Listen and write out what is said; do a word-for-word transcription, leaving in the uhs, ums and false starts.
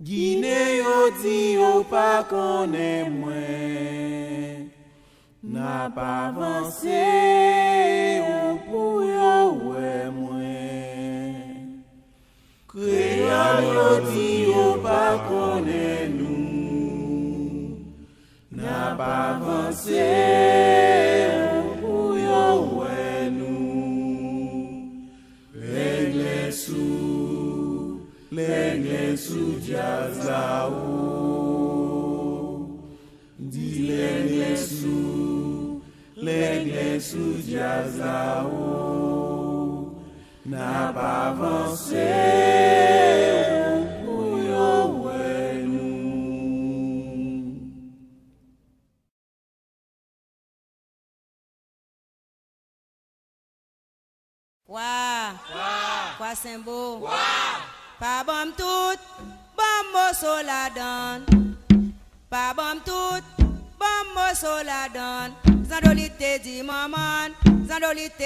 Ginen yo di yo pa konnen mwen. N ap avanse pou yo wè mwen. Kreyòl yo di yo pa konnen nou. N ap avanse pou yo wè nou. Lenglen sou, lenglen sou djaz la o. Di lenglen sou, lenglen sou djaz la o. N ap avanse pou yo wè nou. Kwa. Kwa. Kwa Senbo. Kwa. Pa ban m tout, ban m moso ladann. Pa ban m tout, ban m moso ladann. Zandolit te di manman l, Zandolit te